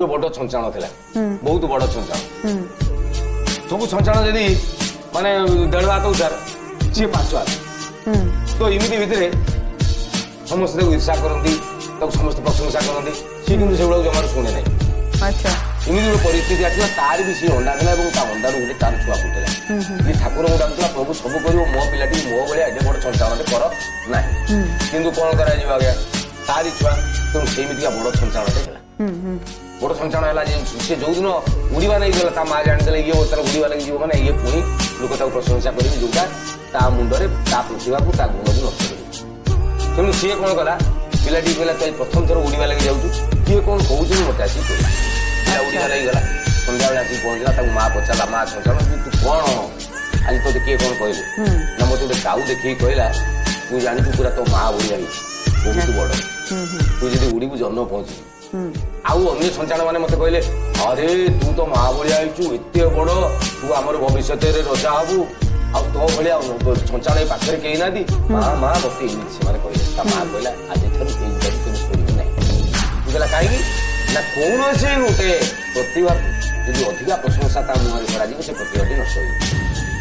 ବଡ ଛଞ୍ଚାଣ ଥିଲା, ବହୁତ ବଡ ଛଞ୍ଚାଣ। ସବୁ ଛଞ୍ଚାଣ ଯଦି ମାନେ 1.5 ହାତ ଉଚ୍ଚାର, ସିଏ 5 ହାତ। ତ ଏମିତି ଭିତରେ ସମସ୍ତେ ତାକୁ ଈର୍ଷା କରନ୍ତି, ତାକୁ ସମସ୍ତେ ପ୍ରଶଂସା କରନ୍ତି। ସିଏ କିନ୍ତୁ ସେଗୁଡ଼ାକୁ ଜମାରୁ ଶୁଣେ ନାହିଁ। ଏମିତି ଗୋଟେ ପରିସ୍ଥିତି ଆସିଲା, ତାର ବି ସିଏ ଅଣ୍ଡା ଦେଲା ଏବଂ ତା ଅଣ୍ଡାରୁ ଗୋଟେ ତାର ଛୁଆ ଫୁଟିଲା। ଇଏ ଠାକୁରଙ୍କୁ ଡାକୁଥିଲା, ପ୍ରଭୁ ସବୁ କରିବ, ମୋ ପିଲାଟି ମୋ ଭଳିଆ ଏତେ ବଡ ଛଞ୍ଚାଣଟେ କର ନାହିଁ। କିନ୍ତୁ କଣ କରାଯିବ ଆଜ୍ଞା, ତାରି ଛୁଆ, ତେଣୁ ସେମିତିକା ବଡ ଛଞ୍ଚାଣଟେ ହେଲା। ବଡ ଛଞ୍ଚାଣ ହେଲା ଯେ ସେ ଯୋଉଦିନ ଉଡ଼ିବା ନେଇଗଲା, ତା ମା ଜାଣିଦେଲେ ଇଏ ତାର ଉଡ଼ିବା ଲାଗି ଯିବ, ମାନେ ଇଏ ପୁଣି ଲୋକ ତାକୁ ପ୍ରଶଂସା କରିବେ, ଯୋଉଟା ତା ମୁଣ୍ଡରେ ତା ପ୍ରତିଭାକୁ ତା ଗୁଣକୁ ନଷ୍ଟ କରିବେ। ତେଣୁ ସିଏ କଣ କଲା, ପିଲାଟି କହିଲା, ତୁ ପ୍ରଥମ ଥର ଉଡ଼ିବା ଲାଗି ଯାଉଛୁ, କିଏ କଣ କହୁଛନ୍ତି ମତେ ଆସିକି କହିଲା। ପିଲା ଉଡ଼ିବା ଲାଗି ଗଲା, ସନ୍ଧ୍ୟାବେଳେ ଆସିକି ପହଞ୍ଚିଲା। ତାକୁ ମା ପଚାରିଲା, ମା ଛଞ୍ଚାଣ, ତୁ କଣ ଆଜି ତୋତେ କିଏ କଣ କହିଲେ? ନା, ମତେ ଗୋଟେ କାଉ ଦେଖିକି କହିଲା, ତୁ ଜାଣିଛୁ ପୁରା ତୋ ମା ଭଳିଆ ହେଇଛୁ, ବହୁତ ବଡ, ତୁ ଯଦି ଉଡ଼ିବୁ ଜନ୍ମ ପହଞ୍ଚିବୁ। ଆଉ ଅନ୍ୟ ଛଞ୍ଚାଣ ମାନେ ମତେ କହିଲେ, ଆରେ ତୁ ତ ମା ଭଳିଆ ହେଇଛୁ, ଏତେ ବଡ, ତୁ ଆମର ଭବିଷ୍ୟତରେ ରଜା ହବୁ, ଆଉ ତୋ ଭଳିଆ ଛଞ୍ଚାଣ ଏଇ ପାଖରେ କେହି ନାହାନ୍ତି। ମା, ମା, ମତେ ଏମିତି ସେମାନେ କହିଲେ। ତା ମା କହିଲା, ଆଜିଠାରୁ ଏଇ ଜାଗାରୁ କେବେ ଶୁଣିବୁ ନାହିଁ। ତୁ କହିଲା କାହିଁକି? ନା, କୌଣସି ଗୋଟେ ପ୍ରତିଭାକୁ ଯଦି ଅଧିକା ପ୍ରଶଂସା ତା ମୁହଁରେ କରାଯିବ, ସେ ପ୍ରତିଭାଟି ନଷ୍ଟ ହେଇଯିବ।